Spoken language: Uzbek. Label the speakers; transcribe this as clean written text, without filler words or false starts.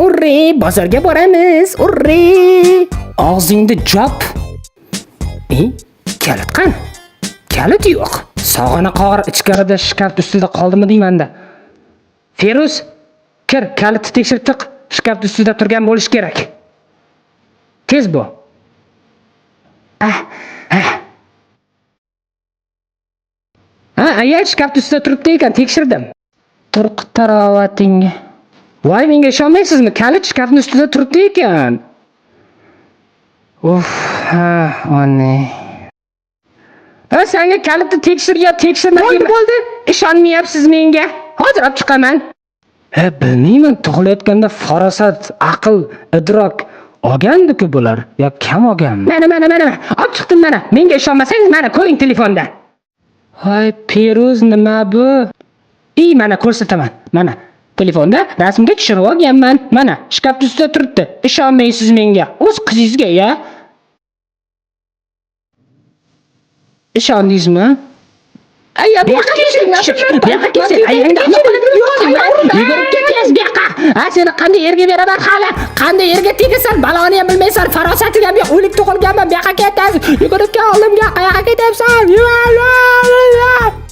Speaker 1: Urre, bozorga boramiz. Urre! Og'zingni jop. E, kalit qani? Kalit yo'q. Sog'ini qor ichkarida shkaf ustida qoldimi deymanda. Feruz, kir, kalitni tekshirib tiq. Shkaf ustida turgan bo'lishi kerak. Tez bu. Ah, ah. Ha, aya shkaf ustida turibdi ekan, tekshirdim. Turq tarovatingga. Voy, menga ishonmaysizmi? Kalit shkafning ustida turibdi ekan. Uf, ha, ona. Ha, senga kalitni tekshir yo tekshirma. Bo'ldi, bo'ldi. Ishonmayapsiz menga. Hozir olib chiqaman. Ha, bilmayman, tug'ilayotganda farosat, aql, idrok olgandiku bular, yo kam olganmi? Mana, mana, mana, olib chiqdim mana. Menga ishonmasangiz, mana ko'ring telefonda. Voy, Peruz, nima bu? I, mana ko'rsataman. Mana telefonda rasmga tushirib olganman. Mana shkaf ustida turibdi. Ishonmaysiz menga. O'z qizingizga ya. Ishondingizmi? Aya, bu yoqqa kelsang, bu yoqqa kelsang, ayangni yugurib ketasiz bu yoqqa. Ha, seni qanday erga beraman hali? Qanday erga tegasan? Baloni ham bilmaysan, farosatiga ham yo'q. O'lik tug'ilganman, bu yoqqa ketasiz. Yugurib kel oldimga, qayoqqa ketyapsan?